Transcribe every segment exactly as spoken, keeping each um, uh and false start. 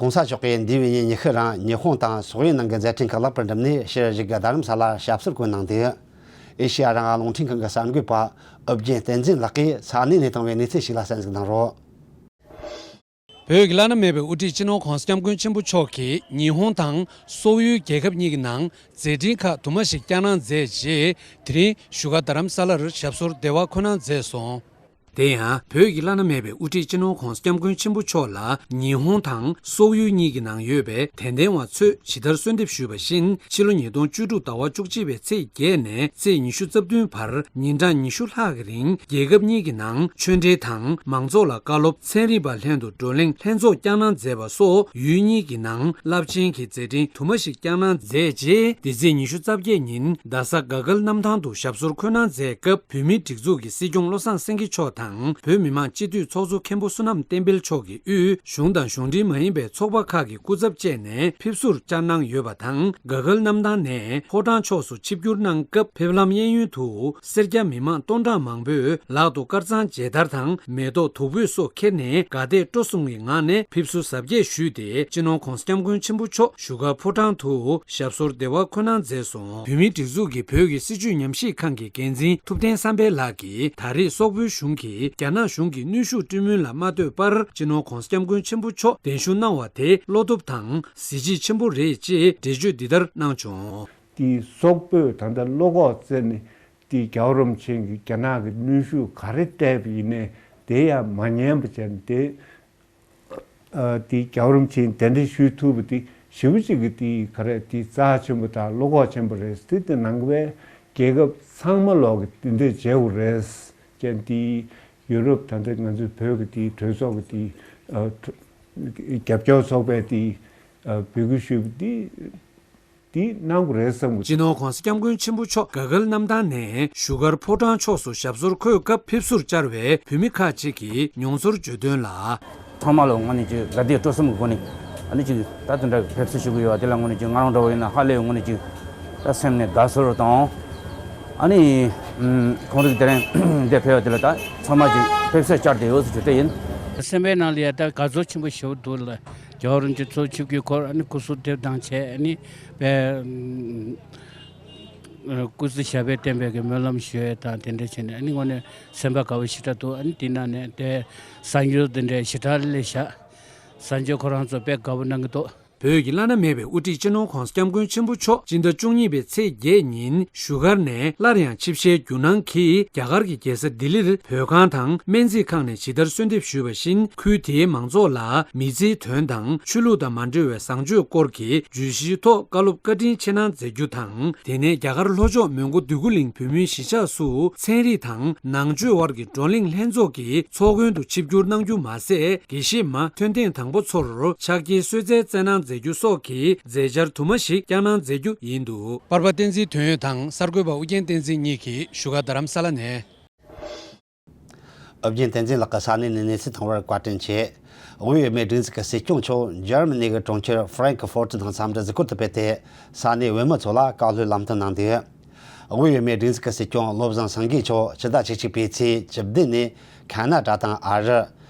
༸གོང་ས་མཆོག་གིས་འདས་པའི་ཉིན་ཉི་ཤུ་རིང་ཉི་ཧོང་དང་སོག་ཡུལ་ནང་གི་མཛད་འཕྲིན་ཁག་ལེགས་པར་འགྲུབ་ནས་ཕྱིར་བཞུགས་རྡ་རམ་ས་ལར་ཞབས་སོར་བཀོད་གནང་སྟེ། ཨེ་ཤེ་ཡ་རང་དབང་རླུང་འཕྲིན་ཁང་གི་གསར་འགོད་པ་ཨུ་རྒྱན་བསྟན་འཛིན་ལགས་ཀྱིས་ས་གནས་ནས་བཏང་བའི་གནས་ཚུལ་ཞིག་ལ་གསན་གཟིགས་གནང་རོགས། བོད་ཀྱི་བླ་ན་མེད་པའི་དབུ་ཁྲིད་སྤྱི་ནོར་༸གོང་ས་༸སྐྱབས་མགོན་ཆེན་པོ་མཆོག་གིས་ཉི་ཧོང་དང་སོག་ཡུལ་རྒྱལ་ཁབ་གཉིས་ཀྱི་ནང་མཛད་འཕྲིན་ཁག་དུ་མ་ཞིག་བསྐྱངས་གནང་མཛད་རྗེས། དེ་རིང་བཞུགས་སྒར་རྡ་རམ་ས་ལར་ཞབས་སོར་བདེ་བར་འཁོད་གནང་མཛད་སོང་། དེ་ཡང་བོད་ཀྱི་བླ་ན་མེད་པའི་དབུ་ཁྲིད་སྤྱི་ནོར་༸གོང་ས་༸སྐྱབས་མགོན་ཆེན་པོ་མཆོག་ལ་ཉི་ཧོང་དང་སོག་ཡུལ་གཉིས་ཀྱི་ནང་ཡོད་པའི་དད་ལྡན་བ་ཚོས་ཇི་ལྟར་གསོལ་འདེབས་ཞུས་པ་བཞིན། ཕྱི་ལོ་ཉིས་སྟོང་བཅུ་དྲུག་ཟླ་བ་བཅུ་གཅིག་པའི་ཚེས་བརྒྱད་ནས་ཚེས་ཉི་ཤུ་རྩ་བདུན་བར་ཉིན་གྲངས་ཉི་ཤུ་ལྷག་གི་རིང་རྒྱལ་ཁབ་གཉིས་ཀྱི་ནང་ཆོས་འབྲེལ་དང་མང་ཚོགས་ལ་བཀའ་སློབ། ཚན་རིག་པ་ལྷན་དུ་བགྲོ་གླེང་ལྷན་ཚོགས་བསྐྱངས་གནང་མཛད་པ་སོགས་ཡུལ་གཉིས་ཀྱི་ནང་རླབས་ཆེན་གྱི་མཛད་འཕྲིན་དུ་མ་ཞིག་བསྐྱངས་གནང་མཛད་རྗེས། འདི་ཚེས་ཉི་ཤུ་རྩ་བརྒྱད་ཉིན་རྡ་ས་ག་གལ་གནམ་ཐང་དུ་ཞབས་སོར་འཁོད་གནང་མཛད་སྐབས། བོད་མིའི་སྒྲིག་འཛུགས་ཀྱི་སྲིད་སྐྱོང་བློ་བཟང་སེང་གེ་མཆོག་དང་བོད་མི་མང་སྤྱི་འཐུས་ཚོགས་གཙོ་མཁན་པོ་བསོད་ནམས་བསྟན་འཕེལ་མཆོག་གིས་དབུས་གཞུང་དང་གཞུང་འབྲེལ་མ་ཡིན་པའི་ཚོགས་པ་ཁག་གི་སྐུ་ཚབ་བཅས་ནས་ཕེབས་བསུར་བཅར་གནང་ཡོད་པ་དང་། ག་གལ་གནམ་ཐང་ནས་ཕོ་བྲང་ཕྱོགས་སུ་ཆིབས་བསྒྱུར་གནང་སྐབས། ཕེབས་ལམ་གཡས་གཡོན་དུ་སེར་སྐྱ་མི་མང་སྟོང་ཕྲག་མང་པོས་ལག་ཏུ་དཀར་གཙང་མཇལ་དར་དང་མེ་ཏོག་བདུག་སྤོས་སོགས་ཁྱེར་ནས་དགའ་དད་སྤྲོ་གསུམ་གྱི་ངང་ནས་ཕེབས་བསུ་གཟབ་རྒྱས་ཞུས་ཏེ། སྤྱི་ནོར་༸གོང་ས་༸སྐྱབས་མགོན་ཆེན་པོ་མཆོག་བཞུགས་སྒར་ཕོ་བྲང་དུ་ཞབས་སོར་བདེ་བར་འཁོད་གནང་མཛད་སོང་། བོད་མིའི་སྒྲིག་འཛུགས་ཀྱི་བོད་ཀྱི་སྲིད་བྱུས་ཉམས་ཞིབ་ཁང་གི་འགན་འཛིན་ཐུབ་བསྟན་བསམ་འཕེལ་ལགས་ཀྱིས། ད་རེས་སོག་པོའི་གཞུང་གིས་རྒྱ་ནག་གཞུང་གི་གནོན་ཤུགས་སྤྲོད་མུས་ལ་མ་ལྟོས་པར། སྤྱི་ནོར་༸གོང་ས་༸སྐྱབས་མགོན་ཆེན་པོ་མཆོག་གདན་ཞུ་གནང་བ་དེ་བློ་སྟོབས་དང་གཟི་བརྗིད་ཆེན་པོ་རེད་ཅེས་འགྲེལ་བརྗོད་འདི་ལྟར་གནང་བྱུང་། དེའི་སོག་པོས་ད་ལྟ་བློ་ཁོག་བཙལ་ནས་དེའི་རྒྱལ་བ་རིན་པོ་ཆེ་གིས་རྒྱ་ནག་གི་གནོན་ཤུགས་ག་རེ་བཏབ་པ་ཡིན་ནའི་དེ་ཡང་མ་ཉན་པ་བྱས་ནས། དེ་ཨ་དེའི་རྒྱལ་བ་རིན་པོ་ཆེ་གདན་འདྲེན་ཞུས་ཐུབ་པ་དེ་ཞེ་པོ་ཅིག་གི་དེའི་ག་རེ་དེའི་རྩ་ཆེན་པོ་དང་བློ་ཁོག་ཆེན་པོ་རེད། དེ་དེ་ནང་གི་བའི་རྒྱལ་ཁབ་ཚང་མ་ལོག་གི་དེ་འདྲས་བྱེད་དགོས་རེད། ཀྱང་དེའི་ཡུ་རོབ་ད་ལྟ་ང་ཚོའི་བོད་ཀྱི་དེའི་གྲོས་ཚོགས་ཀྱི་དེའི་ཨ་རྒྱབ་སྐྱོར་ཚོགས་པས་དེའི་ཨ་འབོད་སྐུལ་ཞུས་པ་དེ། དེ་གནང་དགོས་རེད་བསམ་གི། སྤྱི་ནོར་༸གོང་ས་༸སྐྱབས་མགོན་ཆེན་པོ་མཆོག་ག་གལ་གནམ་ཐང་ནས་བཞུགས་སྒར་ཕོ་བྲང་ཕྱོགས་སུ་ཞབས་སོར་འཁོད་སྐབས་ཕེབས་བསུར་བཅར་བའི་བོད་མི་ཁག་ཅིག་གིས་མྱོང་ཚོར་བརྗོད་དོན་ལ། ཚང་མ་ལ་དངོས་གནས་ཅིག་དགའ་དད་སྤྲོ་གསུམ་གྱི་སྒོ་ནས་ཨ་ནི་ཅིག་ད་དེ་འདྲ་ཕེབས་བསུ་ཞུ་གི་ཡོད་པ་དེ་ལ་དངོས་གནས་ཅིག་ང་རང་འདྲ་བོ་ཡིན་ན་ཧ་ལས་དངོས་གནས་ཅིག་ད་སེམས་ནས་དགའ་ཚོར་དང་། ཨ་ནི་ཁོང་རིགས་དེ་རིང་འདིར་ཕེབས་པ་དེ་ལ་ད་ཚང་མ་ཅིག་ཕེབས་བསུ་བཅར་བསྡད་ཡོད་ཟེར་རྒྱུ་དེ་ཡིན། སེམས་པའི་ནང་ལ་ཡ་ད་དགའ་ཚོར་ཆེན་པོ་ཞེ་པོ་འདུག་ལ། རྒྱལ་བ་རིན་པོ་ཆེ་མཆོག་ཆིབས་བསྒྱུར་སྐོར་ཨ་ནི་སྐུ་གཟུགས་འདེབས་དང་བྱས། ཨ་ནི་པའི་སྐུ་ཚེ་ཞབས་པད་བརྟན་པའི་གི་སྨོན་ལམ་ཞུ་ཡས་དང་དེ་འདྲ་བྱས་ནས། ཨ་ནི་དངོས་གནས་སེམས་པ་དགའ་བོ་ཞེ་དྲག་འདུག་ཨ་ནི་དེ་ནང་ནས་དེ་གསར་འགྱུར་དེ་འདྲ་ཞེ་དྲག་སླེབས་ཤག་གསར་འགྱུར་ཁོ་རང་ཚོ་དཔེ་དགའ་བོ་གནང་གི་འདུག་བོད་ཀྱི་བླ་ན་མེད་པའི་དབུ་ཁྲིད་སྤྱི་ནོར་༸གོང་ས་༸སྐྱབས་མགོན་ཆེན་པོ་མཆོག་སྤྱི་ཟླ་བཅུ་གཉིས་པའི་ཚེས་བརྒྱད་ཉིན་བཞུགས་སྒར་ནས་སླར་ཡང་ཆིབས་ཞལ་བསྒྱུར་གནང་གིས། རྒྱ་གར་གྱི་རྒྱལ་ས་ལྡི་ལིར་བོད་ཁང་དང་སྨན་རྩིས་ཁང་ནས་ཇི་ལྟར་གསོལ་འདེབས་ཞུས་པ་བཞིན། ཁུལ་དེའི་མང་ཚོགས་ལ་མི་ཚེའི་དོན་དང་ཆོས་ལུགས་དང་མ་འབྲེལ་བའི་བཟང་སྤྱོད་སྐོར་གྱི་བརྗོད་གཞིའི་ཐོག་བཀའ་སློབ་བཀའ་དྲིན་ཆེ་གནང་མཛད་རྒྱུ་དང་། དེ་ནས་རྒྱ་གར་ལྷོ་ཕྱོགས་མོན་གྷོ་འདོད་རྒུ་གླིང་བོད་མིའི་གཞིས་ཆགས་སུ་ཚན་རིག་དང་ནང་ཆོས་དབར་གྱི་བགྲོ་གླེང་ལྷན་ཚོགས་ཀྱི་ཚོགས་མགོན་དུ་ཆིབས་བསྒྱུར་གནང་རྒྱུ་མ་ཟད། དགེ་བཤེས་མ་ཐོན་ཐེངས་དང་པོ་ཚོར་ཕྱག་འཁྱེར་གསོལ་སྩལ་བསྩལ་གནང་མཛད་རྒྱུ་སོགས་ཀྱི་མཛད་འཆར་དུ་མ་ཞིག་བསྐྱངས་གནང་མཛད་རྒྱུ་ཡིན་འདུག་པར་པ་བསྟན་འཛིན་དོན་ཡོད་དང་གསར་འགོད་པ་ཨུ་རྒྱན་བསྟན་འཛིན་གཉིས་ཀྱིས་བཞུགས་སྒར་རྡ་རམ་ས་ལ་ནས། ཨུ་རྒྱན་བསྟན་འཛིན་ལགས་ཀྱིས་ས་གནས་ནས་གནས་ཚུལ་བཏང་བར་བཀའ་དྲིན་ཆེ། དབུས་བོད་མིའི་སྒྲིག་འཛུགས་ཀྱི་སྲིད་སྐྱོང་མཆོག་འཇར་མ་ནི་གི་གྲོང་ཁྱེར་ཧྥ་རན་ཁི་ཧྥོར་ཊི་ནང་འཚམས་འདྲི་གཟིགས་སྐོར་དུ་ཕེབས་ཏེ། ས་གནས་བོད་མི་ཚོ་ལ་བཀའ་སློབ་ལམ་སྟོན་གནང་འདུག་དབུས་བོད་མིའི་སྒྲིག་འཛུགས་ཀྱི་སྲིད་སྐྱོང་བློ་བཟང་སེང་གེ་མཆོག་ཕྱི་ཟླ་བཅུ་གཅིག་པའི་ཚེས་བཅུ་བདུན་ནས་ཁ་ན་ཌ་དང་ཨ་རི།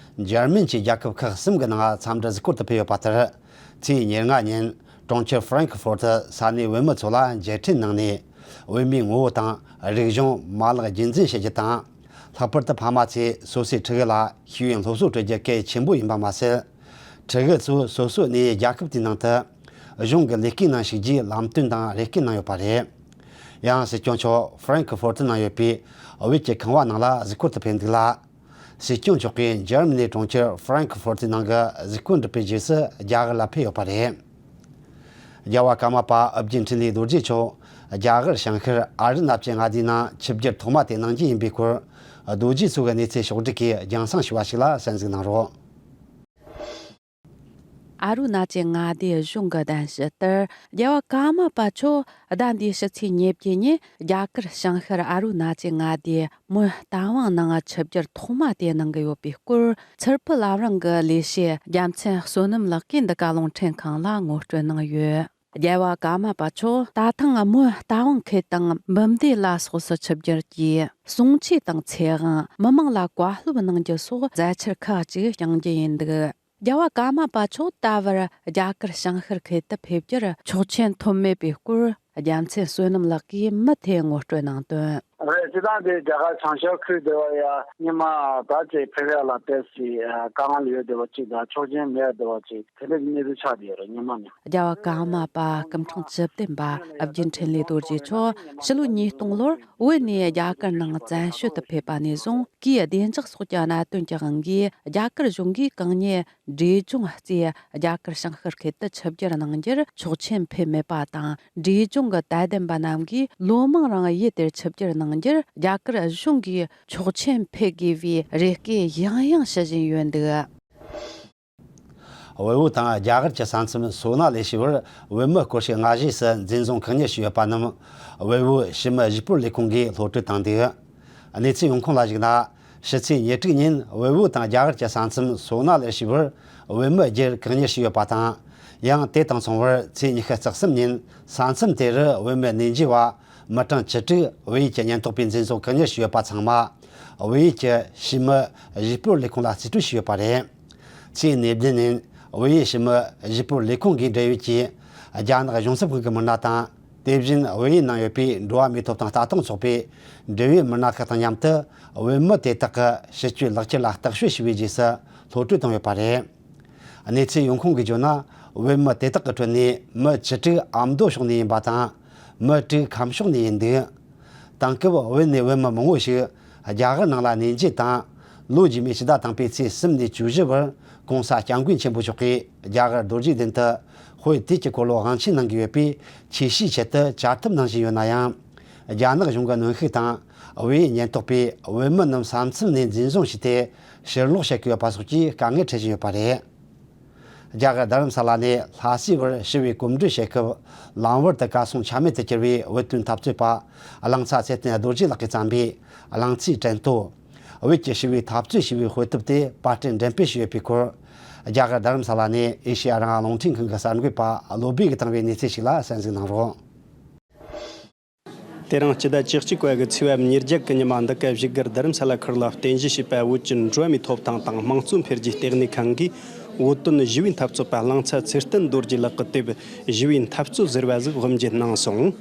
འཇར་མན་བཅས་རྒྱལ་ཁབ་ཁག་གསུམ་གྱི་ནང་འཚམས་འདྲི་གཟིགས་སྐོར་དུ་ཕེབས་ཡོད་པ་ལྟར། ཚེས་ཉེར་ལྔ་ཉིན་གྲོང་ཁྱེར་ཧྥ་རན་ཁི་ཧྥོར་ཊི་ས་གནས་བོད་མི་ཚོ་ལ་མཇལ་འཕྲད་གནང་ནས། བོད་མིའི་ངོ་བོ་དང་རིག་གཞུང་མ་ལག་རྒྱུན་འཛིན་བྱེད་རྒྱུ་དང་། ལྷག་པར་དུ་ཕ་མ་ཚོས་སོ་སོའི་ཕྲུ་གུ་ལ་ཤེས་ཡོན་སློབ་གསོ་སྤྲོད་རྒྱུ་གལ་ཆེན་པོ་ཡིན་པ་མ་ཟད། ཕྲུ་གུ་ཚོས་སོ་སོའི་གནས་ཡུལ་རྒྱལ་ཁབ་དེའི་ནང་དུ་གཞུང་གི་ལས་ཀའི་ནང་ཞུགས་རྒྱུའི་ལམ་སྟོན་དང་རེ་སྐུལ་གནང་ཡོད་པ་རེད། ཡང་སྲིད་སྐྱོང་མཆོག་ཧྥ་རན་ཁི་ཧྥོར་ཊི་ནང་ཡོད་པའི་བོད་ཀྱི་ཁང་བ་ནང་ལ་གཟིགས་སྐོར་དུ་ཕེབས་འདུག་ལ། སྲིད་སྐྱོང་མཆོག་གིས་འཇར་མ་ནིའི་གྲོང་ཁྱེར་ཧྥ་རན་ཁི་ཧྥོར་ཊི་ནང་གི་གཟིགས་སྐོར་འགྲུབ་པའི་རྗེས་སུ་རྒྱ་གར་ལ་ཕེབས་ཡོད་པ་རེད། རྒྱལ་བ་ཀརྨ་པ་ཨོ་རྒྱན་འཕྲིན་ལས་རྡོ་རྗེ་མཆོག་རྒྱ་གར་བྱང་ཤར་ཨ་རུ་ན་ཅལ་མངའ་སྡེའི་ནང་ཆིབས་བསྒྱུར་ཐོག་མ་དེ་གནང་རྒྱུ་ཡིན་པའི་སྐོར། རྡོ་རྗེ་མཚོ་གི་གནས་ཚུལ་ཕྱོགས་བསྒྲིགས་ཀྱིས་རྒྱང་སྲིང་ཞུ་བ་ཞིག་ལ་གསན་གཟིགས་གནང་རོགས། ཨ་རུ་ན་ཅལ་མངའ་སྡེའི་གཞུང་གི་གདན་ཞུ་ལྟར། རྒྱལ་བ་ཀརྨ་པ་མཆོག་ཟླ་འདིའི་ཕྱི་ཚེས་ཉེར་བརྒྱད་ཉིན་རྒྱ་གར་བྱང་ཤར་ཨ་རུ་ན་ཅལ་མངའ་སྡེའི་མོན་རྟ་དབང་ནང་ཆིབས་བསྒྱུར་ཐོག་མ་དེ་གནང་གི་ཡོད་པའི་སྐོར། ཚུར་ཕུད་བླ་བྲང་གི་ལས་བྱེད་རྒྱལ་མཚན་བསོད་ནམས་ལགས་ཀྱིས་འདི་ག་རླུང་འཕྲིན་ཁང་ལ་ངོ་སྤྲོད་གནང་ཡོད། རྒྱལ་བ་ཀརྨ་པ་མཆོག་ད་ཐེངས་མོན་རྟ་དབང་ཁུལ་དང་འབུམ་སྡེ་ལ་སོགས་སུ་ཆིབས་བསྒྱུར་གྱིས། གསུང་ཆོས་དང་ཚེ་དབང་། མི་མང་ལ་བཀའ་སློབ་གནང་རྒྱུ་སོགས་མཛད་འཆར་ཁག་ཅིག་བསྐྱངས་རྒྱུ་ཡིན་འདུག་རྒྱལ་བ་ཀརྨ་པ་མཆོག་ད་བར་རྒྱ་གར་བྱང་ཤར་ཁུལ་དུ་ཕེབས་རྒྱུར་ཆོག་མཆན་ཐོབ་མེད་པའི་སྐོར། རྒྱལ་མཚན་བསོད་ནམས་ལགས་ཀྱིས་མུ་མཐུད་ངོ་སྤྲོད་གནང་དོན། རེད། སྤྱིར་བཏང་དེ་རྒྱ་གར་བྱང་ཤར་ཁུལ་དེ་བ་ཡ་སྔོན་མ་ད་ཅིག་ཕེབས་ཡ་ལ་ཏོག་ཙམ་དཀའ་ངལ་ཡོད་བསྡད་པ་ཅིག་དང་ཆོག་མཆན་མེད་བསྡད་པ་ཅིག་དེ་འདྲ་གི་གནས་ཚུལ་ཆགས་བསྡད་ཡོད་རེད། སྔོན་མ་ནས། རྒྱལ་བ་ཀརྨ་པ་སྐུ་ཕྲེང་བཅུ་བདུན་པ་ཨ་བརྒྱུད་འཕྲིན་ལས་རྡོ་རྗེ་མཆོག་ཕྱི་ལོ་ཉིས་སྟོང་ལོར་བོད་ནས་རྒྱ་གར་ནང་བཙན་བྱོལ་དུ་ཕེབས་པ་ནས་བཟུང་། སྐེའི་བདེ་འཇགས་སོགས་ཀྱི་གནད་དོན་གྱི་དབང་གིས་རྒྱ་གར་གཞུང་གིས་གང་ཉིད་འབྲས་ལྗོངས་གཙོས་རྒྱ་གར་བྱང་ཤར་ཁུལ་དུ་ཆིབས་བསྒྱུར་གནང་རྒྱུར་ཆོག་མཆན་ཕུལ་མེད་པ་དང་། འབྲས་ལྗོངས་ཀྱི་དད་ལྡན་པ་རྣམས་ཀྱིས་ལོ་མང་རིང་ཡུལ་དེར་ཆིབས་བསྒྱུར་གནང་རྒྱུར་རྒྱ་གར་གཞུང་གིས་ཆོག་མཆན་ཕུལ་དགོས་པའི་རེ་སྐུལ་ཡང་ཡང་ཞུ་བཞིན་ཡོད་འདུག། བལ་པོ་དང་རྒྱ་གར་གྱི་ས་མཚམས་སོ་ན་ལས་བྱེད་པར་བོད་མི་སྐོར་ཞིག་སྔ་གཞུག་སུ་འཛིན་བཟུང་བཀག་ཉར་བྱས་ཡོད་པ་རྣམས་བལ་པོའི་ཕྱི་མི་གཞིས་སྤོར་ལས་ཁུངས་ཀྱིས་གློད་གྲོལ་བཏང་འདུག། གནས་ཚུལ་ཡོང་ཁུངས་ལ་གཞིགས་ན། ཕྱི་ཚེས་ཉེར་དྲུག་ཉིན་བལ་པོ་དང་རྒྱ་གར་གྱི་ས་མཚམས་སོ་ན་ལས་བྱེད་པར་བོད་མི་སྒེར་བཀག་ཉར་བྱས་ཡོད་པ་དང་། ཡང་དེ་དང་མཚུངས་པར་ཚེས་ཉི་ཤུ་རྩ་གསུམ་ཉིན་ས་མཚམས་དེ་རུ་བོད་མི་གནས་མཇལ་བ་མི་གྲངས་བཅུ་དྲུག་བལ་ཡུལ་གྱི་ཉེན་རྟོག་པས་འཛིན་བཟུང་བཀག་ཉར་བྱས་ཡོད་པ་ཚང་མ་བལ་ཡུལ་གྱི་ཕྱི་མི་གཞིས་སྤོར་ལས་ཁུངས་ལ་རྩིས་སྤྲོད་བྱས་ཡོད་པ་རེད། ཚེས་ཉེར་བདུན་ཉིན་བལ་ཡུལ་ཕྱི་མི་གཞིས་སྤོར་ལས་ཁུངས་ཀྱིས་འབྲེལ་ཡོད་ཀྱི་རྒྱ་ནག་གཞུང་ཚབ་ཁང་གི་མི་སྣ་དང་། དེ་བཞིན་བལ་ཡུལ་ནང་ཡོད་པའི་འགྲོ་བ་མིའི་ཐོབ་ཐང་ལྟ་སྟངས་ཚོགས་པས་འབྲེལ་ཡོད་མི་སྣ་ཁག་དང་མཉམ་དུ་བོད་མི་དེ་དག་གི་ཕྱི་སྐྱོད་ལག་ཁྱེར་ལ་བརྟག་དཔྱད་བྱས་པའི་རྗེས་སུ་གློད་གྲོལ་བཏང་ཡོད་པ་རེད། གནས་ཚུལ་ཡོང་ཁུངས་ཀྱིས་བརྗོད་ན། བོད་མི་དེ་དག་གི་ཁྲོད་ནས་མི་བཅུ་དྲུག་ཨ་མདོ་ཕྱོགས་ནས་ཡིན་པ་དང་། མི་དྲུག་ཁམས་ཕྱོགས་ནས་ཡིན་འདུག། དེང་སྐབས་བོད་ནས་བོད་མི་མང་བོ་ཞིག་རྒྱ་གར་ནང་ལ་གནས་མཇལ་དང་། ལོ་རྗེས་མའི་ཕྱི་ཟླ་དང་པོའི་ཚེས་གསུམ་ནས་བཅུ་བཞི་བར་༸གོང་ས་༸སྐྱབས་མགོན་ཆེན་པོ་མཆོག་གིས་རྒྱ་གར་རྡོ་རྗེ་གདན་དུ་དཔེ་དེབ་ཀྱི་སྐོར་ལ་དབང་ཆེན་གནང་གི་ཡོད་པས། ཆེས་ཤོས་ཆེད་དུ་བཅར་ཐབས་གནང་བཞིན་ཡོད་ན་ཡང་། རྒྱ་ནག་གཞུང་གི་གནོན་ཤུགས་དང་། བལ་ཡུལ་ཉེན་རྟོག་པས་བོད་མི་རྣམས་ས་མཚམས་ནས་འཛིན་བཟུང་བྱས་ཏེ་ཕྱིར་ལོག་བྱེད་ཀྱི་ཡོད་པ་སོགས་ཀྱིས་དཀའ་ངལ་འཕྲད་བཞིན་ཡོད་པ་རེད། རྒྱ་གར་རྡ་རམ་ས་ལ་ནས་ལྷ་སའི་བར་ཞི་བའི་གོམ་བགྲོད་བྱེད་སྐབས། ལམ་བར་དུ་གར་སོང་ཆ་མེད་དུ་གྱུར་བའི་བོད་དོན་འཐབ་རྩོད་པ་གླང་ཚ་ཚེ་བརྟན་རྡོ་རྗེ་ལགས་ཀྱིས་བརྩམས་པའི་གླང་ཚའི་དྲན་ཐོ། བོད་ཀྱི་ཞི་བའི་འཐབ་རྩོད་ཞེས་པའི་དཔེ་དེབ་དེ་པར་སྐྲུན་འགྲེམས་སྤེལ་ཞུས་ཡོད་པའི་སྐོར། རྒྱ་གར་རྡ་རམ་ས་ལ་ནས་ཨེ་ཤེ་ཡ་རང་དབང་རླུང་འཕྲིན་ཁང་གི་གསར་འགོད་པ་བློ་སྦེ་གིས་བཏང་བའི་གནས་ཚུལ་ཞིག་ལ་གསན་གཟིགས་གནང་རོགས། དེ་རིང་སྤྱི་ཟླ་བཅུ་གཅིག་པ་གི་ཚེས་པ་ཉེར་བརྒྱད་གི་ཉི་མ། འདི་ག་བཞུགས་སྒར་རྡ་རམ་ས་ལ་ཁུལ་ལ་རྟེན་གཞི་བྱས་པ་བོད་ཀྱི་འགྲོ་བ་མིའི་ཐོབ་ཐང་དང་དམངས་གཙོ་འཕེལ་རྒྱས་ལྟེ་གནས་ཁང་གིས་བོད་དོན་ཞི་བའི་འཐབ་རྩོད་པ་གླང་ཚ་ཚེ་བརྟན་རྡོ་རྗེ་ལགས་ཀྱི་དེབ་ཞི་བའི་འཐབ་རྩོད་ཟེར་བ་ཟིག་དབུ་འབྱེད་གནང་སོང་།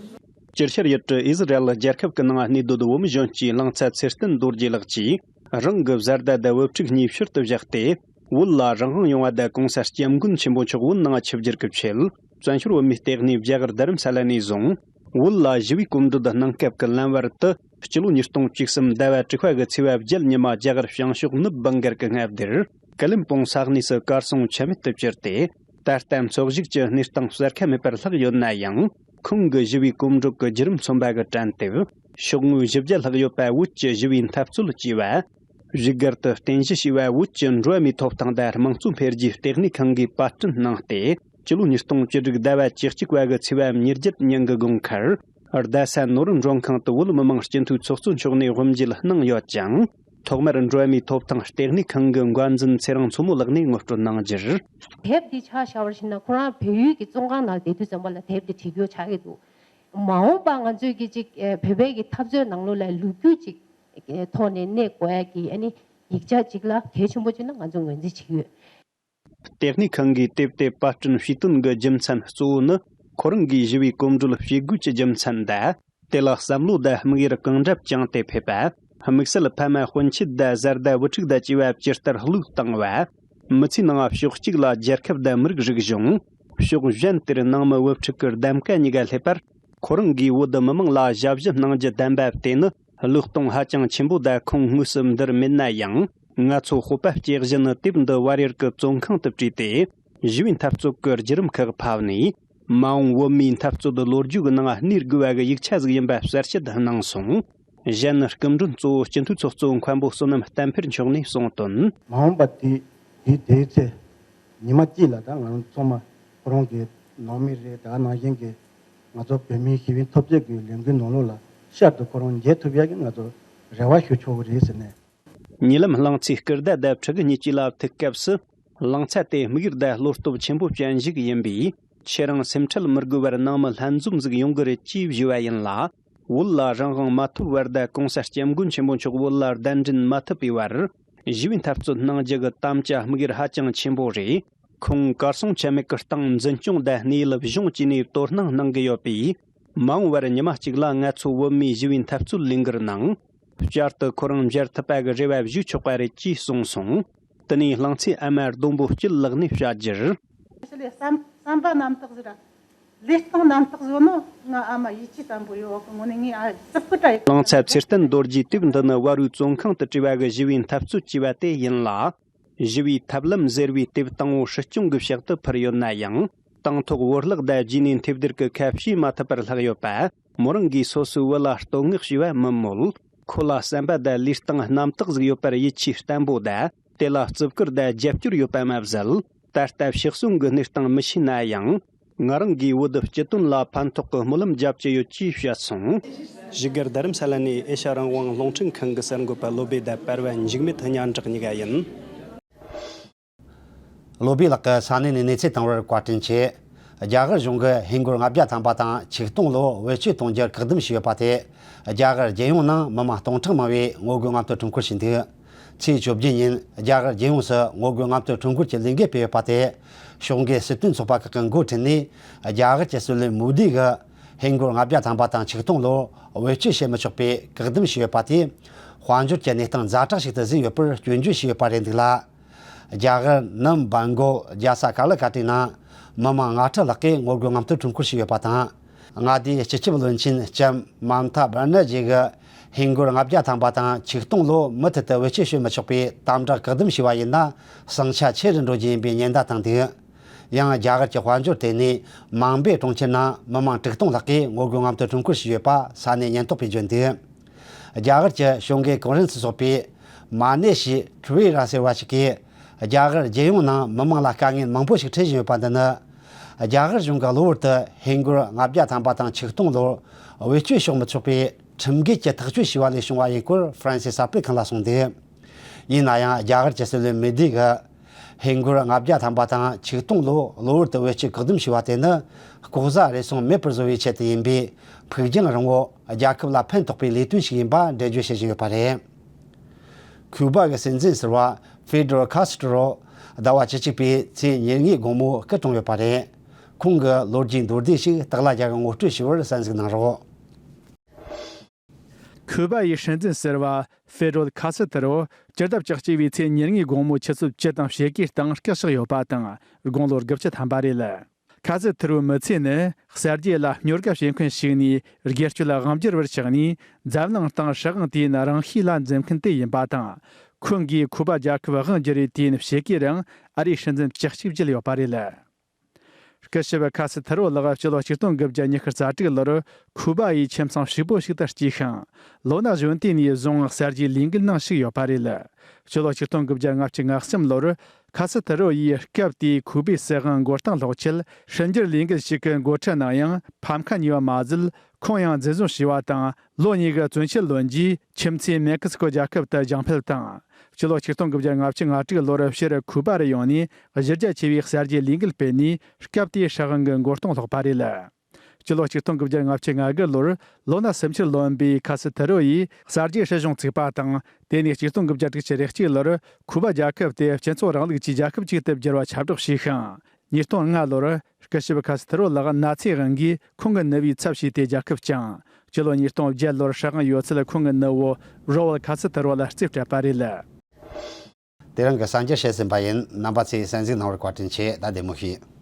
སྤྱིར་ཤར་ཡུལ་གྲུ་ཨི་ཟི་རལ་རྒྱལ་ཁབ་ཀྱི་ནང་གནས་སྡོད་བོད་མི་གཞོན་སྐྱེས་གླང་ཚ་ཚེ་བརྟན་རྡོ་རྗེ་ལགས་ཀྱིས་རང་གི་བཟའ་ཟླ་དང་བུ་ཕྲུག་གཉིས་ཕྱིར་དུ་བཞག་སྟེ། བོད་ལ་རང་དབང་ཡོང་བ་དང་གོང་ས་སྐྱབས་མགོན་ཆེན་པོ་མཆོག་བོད་ནང་ཆིབས་བསྒྱུར་གྱི་ཆེད། བཙན་བྱོལ་བོད་མིའི་ལྟེ་གནས་རྒྱ་གར་རྡ་རམ་ས་ལ་ནས་བཟུང་། བོད་ལ་ཞི་བའི་གོམ་བགྲོད་གནང་སྐབས་ཀྱི་ལམ་བར་དུ། སྤྱི་ལོ་ཉིས་སྟོང་བཅུ་གསུམ་ཟླ་བ་དྲུག་པ་གི་ཚེས་པ་བརྒྱད་ཉི་མ་རྒྱ་གར་བྱང་ཕྱོགས་ནུབ་སྦང་གར་གྱི་མངའ་སྡེར་ཀི་ལིམ་པོང་ས་གནས་སུ་གར་སོང་ཆ་མེད་དུ་གྱུར་ཏེ། ད་ལྟ་འཚོ་བཞུགས་ཀྱི་གནས་སྟངས་གསལ་ཁ་མེད་པར་ལྷག་ཡོད་ན་ཡང་། ཁོང་གི་ཞི་བའི་གོམ་བགྲོད་ཀྱི་བརྒྱུད་རིམ་མཚོན་པ་གི་དྲན་དེབ། ཤོག་ངོས་བཞི་བརྒྱ་ལྷག་ཡོད་པ་བོད་ཀྱི་ཞི་བའི་འཐབ་རྩོད་ཅེས་པ། བཞུགས་སྒར་དུ་རྟེན་གཞི་བྱས་པ་བོད་ཀྱི་འགྲོ་བ་མིའི་ཐོབ་ཐང་དང་དམངས་གཙོ་འཕེལ་རྒྱས་ལྟེ་གནས་ཁང་གིས་པར་སྐྲུན་གནང་སྟེ། སྤྱི་ལོ་ཉིས་སྟོང་བཅུ་དྲུག་ཟླ་བ་བཅུ་གཅིག་པ་གི་ཚེས་པ་ཉེར་བརྒྱད་ཉིན་གྱི་དགོང་ཁར། རྡ་ས་ནོར་བུ་མགྲོན་ཁང་དུ་བོད་མི་མང་སྤྱི་འཐུས་ཚོགས་གཙོ་མཆོག་ནས་དབུ་འབྱེད་གནང་ཡོད་ཅིང་། ཐོག་མར་འགྲོ་བ་མིའི་ཐོབ་ཐང་ལྟེ་གནས་ཁང་གི་འགོ་འཛིན་ཚེ་རིང་མཚོ་མོ་ལགས་ནས་ངོ་སྤྲོད་གནང་རྒྱུར། དེབ་འདི་ཆ་བཞག་པར་བྱས་ན་ཁོ་རང་བལ་ཡུལ་གྱི་བཙོན་ཁང་ནང་བསྡད་དུས་ཙམ་པ་ལ་དེབ་འདི་བྲིས་རྒྱུ་ཆགས་ཀྱི་འདུག། མ་འོངས་པ་ང་ཚོས་ཀྱི་ཅིག་ཨེ་བོད་པའི་གི་འཐབ་རྩོད་ནང་ལོགས་ལ་ལོ་རྒྱུས་ཅིག་ཨེ་ཐོག་ནས་གནས་དགོས་ཡ་གི་ཨ་ནི་ཡིག་ཆ་ཅིག་ལ་གལ་ཆེན་པོ་ཅིག་ལ་ང་ཚོ་ངོས་འཛིན་བྱེད་ཀྱི་ཡོད། ལྟེ་གནས་ཁང་གིས་དེབ་དེ་པར་སྐྲུན་བྱེད་དོན་གྱི་རྒྱུ་མཚན་གཙོ་བོ་ནི། ཁོ་རང་གིས་ཞི་བའི་གོམ་བགྲོད་བྱེད་དགོས་ཀྱི་རྒྱུ་མཚན་དང་། དེ་ལ་བསམ་བློ་དང་དམིགས་ཡུལ་གང་འདྲ་བཅངས་ཏེ་ཕེབས་པ། དམིགས་བསལ་ཕ་མ་སྤུན་མཆེད་དང་བཟའ་ཟླ་བུ་ཕྲུག་དང་བཅས་པ་ཇི་ལྟར་བློས་བཏང་བ། མི་ཚེའི་ནང་ཕྱོགས་གཅིག་ལ་རྒྱལ་ཁབ་དང་མི་རིགས་རིག་གཞུང་། ཕྱོགས་གཞན་དེར་ནང་མི་བུ་ཕྲུག་གི་གདམ་ག་གཉིས་ཀ་སླེབས་པར། ཁོ་རང་གིས་བོད་མི་མང་ལ་ཞབས་ཞུ་གནང་རྒྱུ་བདམས་པ་དེ་ནི་བློས་གཏོང་ཧ་ཅང་ཆེན་པོ་དང་ཁོང་དངོས་སུ་འདིར་མེད་ན་ཡང་། ང་ཚོ་སྤོབས་པ་སྐྱེ་གཞི་ནི་དེབ་འདི་བལ་ཡུལ་གྱི་བཙོན་ཁང་དུ་བྲིས་ཏེ། ཞི་བའི་འཐབ་རྩོད་ཀྱི་བརྒྱུད་རིམ་ཁག་ཕབ་ནས། མ་འོངས་བོད་མིའི་འཐབ་རྩོད་ལོ་རྒྱུས་ཀྱི་ནང་གནས་དགོས་པ་གི་ཡིག་ཆ་ཟིག་ཡིན་པ་གསལ་བཤད་གནང་སོང་། གཞན་ནི་སྐུ་མགྲོན་གཙོ་བོ་སྤྱི་འཐུས་ཚོགས་གཙོ་མཁན་པོ་བསོད་ནམས་བསྟན་འཕེལ་མཆོག་ནས་གསུངས་དོན། མ་འོངས་པ་དེ་དེའི་དེའི་ཚེ། ཉི་མ་གཅིག་ལ་ད་ང་རང་ཚང་མ་ཁོ་རང་གི་ནང་མི་རེད། ད་ནང་བཞིན་གྱི་ང་ཚོ་བོད་མིའི་ཞི་བའི་འཐབ་རྩོད་ཀྱི་ལས་འགུལ་ནང་ལོགས་ལ་ཤར་དུ་ཁོ་རང་འགྱེལ་ཐུབ་ཡག་གི་ང་ཚོ་རེ་བ་ཞུ་ཆོག་གི་རེད་ཟེར་ནས། ཉེ་ལམ་གླང་ཚའི་སྐུ་ཟླ་དང་ཕྲུ་གུ་གཉིས་ཀྱི་ལ་ཐུག་སྐབས་སུ། གླང་ཚ་དེ་དམིགས་ཡུལ་དང་བློ་སྟོབས་ཆེན་པོ་ཅན་ཞིག་ཡིན་པས། ཁྱེད་རང་སེམས་ཁྲལ་མི་དགོས་པར་ནང་མི་ལྷན་འཛོམས་ཟིག་ཡོང་གི་རེད་ཅེས་ཞུས་པ་ཡིན་ལ། བོད་ལ་རང་དབང་མ་ཐོབ་བར་དང་གོང་ས་སྐྱབས་མགོན་ཆེན་པོ་མཆོག་བོད་ལ་གདན་འདྲེན་མ་ཐུབ་པའི་བར། ཞི་བའི་འཐབ་རྩོད་གནང་རྒྱུ་གི་དམ་བཅའ་དམིགས་ཡུལ་ཧ་ཅང་ཆེན་པོ་རེད། ཁོང་གར་སོང་ཆ་མེད་ཀྱི་སྟེང་འཛིན་སྐྱོང་དང་གནས་ཡུལ་གཞུང་བཅས་ནས་དོ་སྣང་གནང་གི་ཡོད་པས། མ་འོངས་པར་ཉི་མ་གཅིག་ལ་ང་ཚོ་བོད་མིའི་ཞི་བའི་འཐབ་རྩོད་ལས་འགུལ་ནང་བསྐྱར་དུ་ཁོ་རང་མཇལ་ཐུབ་པ་གི་རེ་བ་ཞུ་ཆོག་པ་རེད་ཅེས་གསུངས་སོང་། དེ་ནས་གླང་ཚའི་ཨ་མ་ལྡོང་པོ་སྐྱིད་ལགས་ནས་བཤད་རྒྱུར། བསམ་བསམ་པ་རྣམ་དག་ཟེར་ར། ལས་སྟངས་རྣམ་དག་བཟོ་ནོ་ང་ཨ་མ་ཡིད་ཆེས་བརྟན་པོ་ཡོད་གི་ངོ་ནས་ངས་ཨ་ཙི་ཀུ་ཏྲ་ཡིན། གླང་ཚ་ཚེ་བརྟན་རྡོ་རྗེའི་དེབ་འདི་ནི་བར་བའི་བཙོན་ཁང་དུ་བྲིས་པ་གི་ཞི་བའི་འཐབ་རྩོད་ཅེས་པ་དེ་ཡིན་ལ། ཞི་བའི་ཐབས་ལམ་ཟེར་བའི་དེབ་དང་པོ་སྲིད་སྐྱོང་གི་ཕྱག་ཏུ་ཕུལ་ཡོད་ན་ཡང་། དང་ཐོག་བོར་བརླག་དང་རྗེས་ནས་མཐེབ་སྡེར་གྱི་ཁ་ཕྱེ་མ་ཐུབ་པར་ལྷག་ཡོད་པ། མོ་རང་གིས་སོ་སོའི་བུ་ལ་བསྟོད་བསྔགས་ཞུས་པ་མི་མོད། ཁོ་ལ་བསམ་པ་དང་ལུས་སྟེང་རྣམ་དག་ཟིག་ཡོད་པར་ཡིད་ཆེས་བརྟན་པོ་དང་། དེ་ལ་བརྩི་བཀུར་དང་རྒྱབ་སྐྱོར་ཡོད་པ་མ་ཟད། ད་ལྟ་ཕྱི་གསོན་གྱི་གནས་སྟངས་མི་ཤེས་ན་ཡང་། ང་རང་གིས་བོད་སྤྱི་དོན་ལ་ཕན་ཐོགས་ཀྱི་སྨོན་ལམ་རྒྱབ་ཀྱི་ཡོད་ཅེས་བཤད་སོང་། བཞུགས་སྒར་རྡ་རམ་ས་ལ་ནས་ཨེ་ཤ་རང་དབང་རླུང་འཕྲིན་ཁང་གི་གསར་འགོད་པ་བློ་བྷེ་དང་བར་བ་འཇིགས་མེད་སྙན་གྲགས་གཉིས་ཀ་ཡིན། བློ་བྷེ་ལགས་ཀྱིས་ས་གནས་ནས་གནས་ཚུལ་བཏང་བར་བཀའ་དྲིན་ཆེ། རྒྱ་གར་གཞུང་གིས་ཧིན་སྒོར་ལྔ་བརྒྱ་ཐམ་པ་དང་ཆིག་སྟོང་ལོ་བེད་སྤྱོད་གཏོང་རྒྱུར་བཀག་སྡོམ་བྱས་ཡོད་པ་དེ། རྒྱ་གར་རྒྱལ་ཡོངས་ནང་མི་མང་སྟོང་ཕྲག་མང་བས་ངོ་རྒོལ་རྔམ་སྟོན་ཁྲོམ་སྐོར་བྱས་འདུག། ཚེས་བཅོ་བརྒྱད་ཉིན་རྒྱ་གར་རྒྱལ་ཡོངས་སུ་ངོ་རྒོལ་རྔམ་སྟོན་ཁྲོམ་སྐོར་གྱི་ལས་འགུལ་སྤེལ་ཡོད་པ་དེ། ཕྱོགས་འགལ་སྲིད་དོན་ཚོགས་པ་ཁག་གི་འགོ་ཁྲིད་ནས། རྒྱ་གར་གྱི་སྲིད་བློན་མོ་དི་གིས་ཧིན་སྒོར་ལྔ་བརྒྱ་ཐམ་པ་དང་ཆིག་སྟོང་ལོ་བེད་སྤྱོད་བྱེད་མི་ཆོག་པའི་བཀག་སྡོམ་བྱས་ཡོད་པ་དེས། དཔལ་འབྱོར་གྱི་གནས་སྟངས་ཛ་དྲག་ཞིག་ཏུ་ཟིན་ཡོད་པར་སྐྱོན་བརྗོད་བྱས་ཡོད་པ་རེད་འདུག་ལ། རྒྱ་གར་ནམ་བན་གོ་རྒྱལ་ས་ཀ་ལི་ཀ་ཏའི་ནང་མི་མང་ལྔ་ཁྲི་ལྷག་གིས་ངོ་རྒོལ་རྔམ་སྟོན་ཁྲོམ་སྐོར་བྱས་ཡོད་པ་དང་། མངའ་སྡེའི་སྤྱི་ཁྱབ་བློན་ཆེན་ལྕམ་མམ་ཐ་བྷ་ན་ཇི་གིས་ཧིན་སྒོར་ལྔ་བརྒྱ་ཐམ་པ་དང་ཆིག་སྟོང་ལོ་མུ་མཐུད་དུ་བེད་སྤྱོད་བྱེད་མི་ཆོག་པའི་དམ་དྲག་བཀག་སྡོམ་བྱས་པ་ཡིན་ན་ཟིང་ཆ་ཆེ་རུ་འགྲོ་རྒྱུ་ཡིན་པའི་ཉེན་བརྡ་བཏང་འདུག། ཡང་རྒྱ་གར་གྱི་དཔལ་འབྱོར་ཐད་ནས་མང་པོའི་གྲོང་ཁྱེར་ནང་མི་མང་དྲུག་སྟོང་ལྷག་གིས་ངོ་རྒོལ་རྔམ་སྟོན་ཁྲོམ་སྐོར་བྱས་ཡོད་པ་ས་གནས་ཉེན་རྟོག་པས་བརྗོད་འདུག། རྒྱ་གར་གྱི་གཞུང་གི་གོང་རིམ་སྲིད་ཚོགས་པས་མ་ནེ་ཤི་ཁྲུ་ཝེ་ར་ཟེར་བ་ཞིག་གིས། རྒྱ་གར་རྒྱལ་ཡོངས་ནང་མི་མང་ལ་དཀའ་ངལ་མང་པོ་ཞིག་འཕྲད་བཞིན་ཡོད་པ་འདི་ནི། རྒྱ་གར་གཞུང་གིས་གློ་བུར་དུ་ཧིན་སྒོར་ལྔ་བརྒྱ་ཐམ་པ་དང་ཆིག་སྟོང་ལོར་བེད་སྤྱོད་ཕྱོགས་མི་ཆོག་པའི་ཁྲིམས་འགལ་གྱི་ཐག་གཅོད་བྱས་པ་ལས་བྱུང་བ་ཡིན་སྐོར་ཧྥ་རན་སིའི་གསར་སྤེལ་ཁང་ལ་གསུངས་འདུག། ཡིན་ན་ཡང་རྒྱ་གར་གྱི་སྲིད་བློན་མོ་དི་གིས། ཧིན་སྒོར་ལྔ་བརྒྱ་ཐམ་པ་དང་ཆིག་སྟོང་ལོ་གློ་བུར་དུ་བེད་སྤྱོད་བཀག་སྡོམ་བྱས་པ་དེ་ནི། ལྐོག་ཟ་རེ་ཟུང་མེད་པར་བཟོ་བའི་ཆེད་དུ་ཡིན་པས། ཕུགས་རྒྱང་རིང་བོ་རྒྱལ་ཁབ་ལ་ཕན་ཐོགས་པའི་ལས་དོན་ཞིག་ཡིན་པ་འགྲེལ་བརྗོད་བྱེད་བཞིན་ཡོད་པ་རེད། ཁུ་པ་གི་སྲིད་འཛིན་ཟུར་པ་ཧྥེ་ཌེལ་ཁ་སི་ཏྲོ་ཟླ་བ་བཅུ་གཅིག་པའི་ཚེས་ཉེར་གཉིས་དགོང་མོ་སྐུ་གྲོངས་ཡོད་པ་རེད། ཁོང་གི་ལོ་རྒྱུས་མདོར་བསྡུས་ཤིག་སྟག་ལྷ་རྒྱལ་གྱིས་ངོ་སྤྲོད་ཞུ་བར་གསན་གཟིགས་གནང་རོགས། ཁུ་པ་ཡི་སྲིད་འཛིན་ཟུར་པ་ཧྥེ་ཌེལ་ཁ་སི་ཏྲོ་སྤྱི་ཟླ་བཅུ་གཅིག་པའི་ཚེས་ཉེར་གཉིས་དགོང་མོ་ཆུ་ཚོད་བཅུ་དང་ཕྱེད་ཀའི་སྟེང་སྐུ་གཤེགས་ཡོད་པ་དང་། དགུང་ལོ་དགུ་བཅུ་ཐམ་པ་རེད། ཁ་སི་ཏྲོའི་མི་ཚེ་ནི་གསར་བརྗེ་ལ་སྨྱོ་དགའ་བྱེད་མཁན་ཞིག་ནས་སྒེར་གཅོད་ལ་དབང་བསྒྱུར་བར་ཆགས་ནས། འཛམ་གླིང་སྟེང་སྲིད་དབང་དུས་ཡུན་རིང་ཤོས་ལ་འཛིན་མཁན་དེ་ཡིན་པ་དང་། ཁོང་གིས་ཁུ་པ་རྒྱལ་ཁབ་དབང་བསྒྱུར་བའི་དུས་ཡུན་ཕྱེད་ཀའི་རིང་ཨ་རིའི་སྲིད་འཛིན་བཅུ་གཅིག་བརྒྱུད་ཡོད་པ་རེད། སྐུ་ཞབས་ཁ་སི་ཐི་རོ་ལགས་སྤྱི་ལོ་ཆིག་སྟོང་དགུ་བརྒྱ་ཉི་ཤུ་རྩ་དྲུག་ལོར་ཁུ་པ་ཡི་ཁྱིམ་ཚང་ཕྱུག་པོ་ཞིག་ཏུ་སྐྱེས་ཤིང་། ལོ་ན་གཞོན་དུས་ནས་བཟུང་གསར་བརྗེའི་ལས་འགུལ་ནང་ཞུགས་ཡོད་པ་རེད། སྤྱི་ལོ་ཆིག་སྟོང་དགུ་བརྒྱ་ལྔ་བཅུ་ང་གསུམ་ལོར་ཁ་སི་ཐི་རོ་ཡིས་སྐབས་དེའི་ཁུ་པའི་སྲིད་དབང་མགོ་རྟིང་སློག་ཆེད་ཕྱི་འགྱུར་ལས་འགུལ་ཞིག་གི་འགོ་ཁྲིད་གནང་ཡང་། ཕམ་ཁ་ཉོས་པ་མ་ཟད། ཁོང་ཡང་འཛིན་བཟུང་བྱས་པ་དང་། ལོ་གཉིས་ཀྱི་བཙོན་ཁྲལ་ལོན་རྗེས་ཁྱིམ་མཚེས་མེག་སི་ཀོ་རྒྱལ་ཁབ་ཏུ་རྒྱང་འཕེལ་དང་། སྤྱི་ལོ་ཆིག་སྟོང་དགུ་བརྒྱ་ལྔ་བཅུ་ང་དྲུག་ལོར་ཕྱིར་ཁུ་པ་རུ་ཡོང་ནས་གཞི་རྒྱ་ཆེ་བའི་གསར་བརྗེའི་ལས་འགུལ་སྤེལ་ནས་སྐབས་དེའི་སྲིད་དབང་གི་མགོ་རྟིང་སློག་པ་རེད། སྤྱི་ལོ་ཆིག་སྟོང་དགུ་བརྒྱ་ལྔ་བཅུ་ང་དགུ་ལོར་ལོ་ན་སུམ་ཅུར་ལོན་པའི་ཁ་སི་ཐི་རོ་ཡིས་གསར་བརྗེའི་སྲིད་གཞུང་བཙུགས་པ་དང་། དེ་ནས་ཆིག་སྟོང་དགུ་བརྒྱ་དྲུག་ཅུ་རེ་གཅིག་ལོར་ཁུ་པ་རྒྱལ་ཁབ་དེ་སྤྱི་ཚོགས་རིང་ལུགས་ཀྱི་རྒྱལ་ཁབ་ཅིག་ཏུ་བསྒྱུར་བ་ཁྱབ་བསྒྲགས་བྱས་ཤིང་། ཉིས་སྟོང་ལྔ་ལོར་སྐུ་ཞབས་ཁ་སི་ཐི་རོ་ལགས་ན་ཚའི་དབང་གིས་ཁོང་གི་ནུ་བོའི་ཚབ་བྱས་ཏེ་རྒྱལ་ཁབ་བསྐྱངས། སྤྱི་ལོ་ཉིས་སྟོང་བརྒྱད་ལོར་སྲིད་དབང་ཡོད་ཚད་ཁོང་གི་ནུ་བོ་རོ་ཝལ་ཁ་སི་ཐི་རོ་ལ་རྩིས་སྤྲད་པ་རེད། དེ་རིང་གི་གསར་འགྱུར་བཤད་ཟིན་པ་ཡིན། རྣམ་པ་ཚོས་གསན་གཟིགས་གནང་བར་བཀའ་དྲིན་ཆེ། ད་བདེ་མོ་བྱོས།